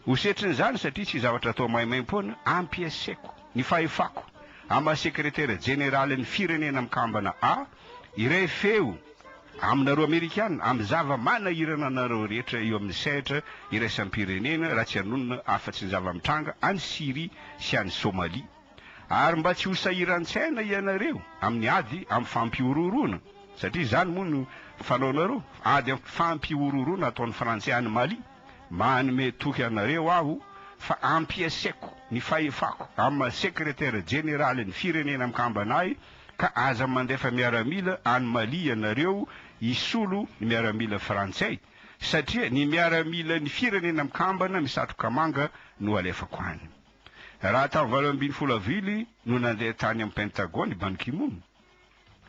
Ho setrin'izany, satria tsy zavatra atao maimaimpoana, ampiasaiko ny fahefako amin'ny maha sekretera jeneralin'ny Firenena Mikambana ahy, iray feo aminareo Amerikana amin'ny zava-manahirana anareo rehetra eo amin'ny sehatra iraisam-pirenena raha tsy hanonona afa-tsy ny zava-mitranga any Syria sy any Somalia. Ary mba tsy ho sahiran-tsaina ianareo amin'ny ady amin'ny fampihorohoroana, satria izany moa no fanaonareo, ady amin'ny fampihorohoroana ataon'ny Frantsay any Mali, manome toky anareo aho fa ampiasaiko ny fahefako amin'ny maha sekretera jeneralin'ny Firenena Mikambana ahy ka aza mandefa miaramila any Mali ianareo hisolo ny miaramila frantsay satria ny miaramilan'ny Firenena Mikambana misatroka manga no alefako any. Raha tamin'ny 18 avrily no nandeha tany amin'ny Pentagone i Ban Ki-moon,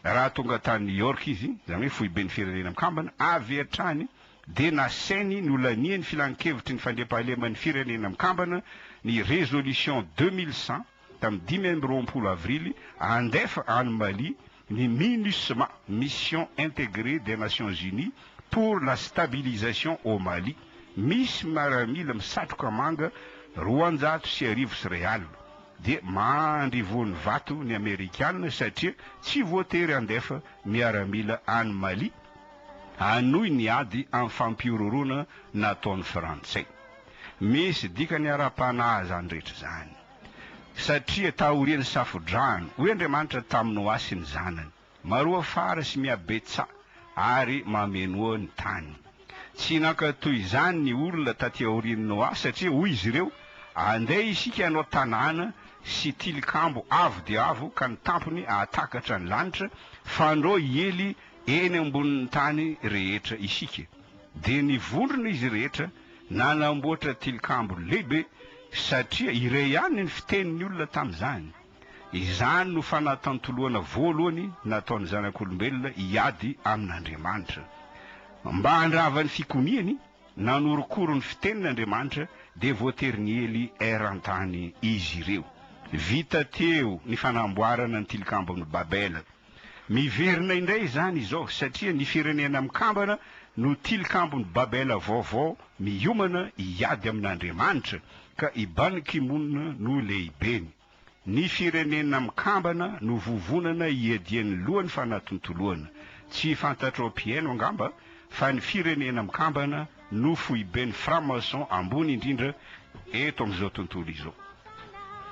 raha tonga tany New York izy, izany hoe foiben'ny Firenena Mikambana, avy hatrany dia nasainy nolanian'ny Filankevitry ny Fandriampahaleman'ny Firenena Mikambana ny Résolution 2100 tamin'ny 25 avrily handefa any Mali ny Minusma, Mission Intégrée des Nations Unies pour la Stabilisation au Mali, misy miaramila misatroka manga 1200 dia mandry voan'ny vato ny Amerikana satria tsy voatery handefa miaramila any Mali hanohy ny ady amin'ny fampihorohoroana nataon'ny Frantsay. Misy dikany ara-panahy izany rehetra izany. Satria taorian'ny safo-drano, hoy Andriamanitra tamin'i Noa sy ny zanany, Maroa fara sy mihabetsaha ary mamenoa ny tany. Tsy nankatò izany ny olona taty aorian'i Noa, satria hoy izy ireo, Andeha isika hanao tanàna sy tilikambo avo dia avo ka ny tampony hahatakatra ny lanitra, fandrao hiely eny ambonin'ny tany rehetra isika. Dia nivondrona izy rehetra nanamboatra tilikambo lehibe, satria iray ihany ny fitenin'ny olona tamin'izany. Izany no fanatantoloana voalohany nataon'ny zanak'olombelona hiady amin'Andriamanitra. Mba handrava ny fikomiany, nanorokoro ny fiteniny Andriamanitra, dia voatery niely eran-tany izy ireo. Vita teo ny fanamboarana ny tilikambon'i Babela. Miverina indray izany izao satria ny Firenena Mikambana no tilikambon'i Babela vaovao miomana hiady amin'Andriamanitra ka i Ban Ki-moon no lehibeny. Ny Firenena Mikambana no vovonana hiadian'ny lohan'ny fanatontoloana. Tsy fantatrao mpihaino angamba fa ny Firenena Mikambana no foiben'ny franc-maçon ambony indrindra eto amin'izao tontolo izao.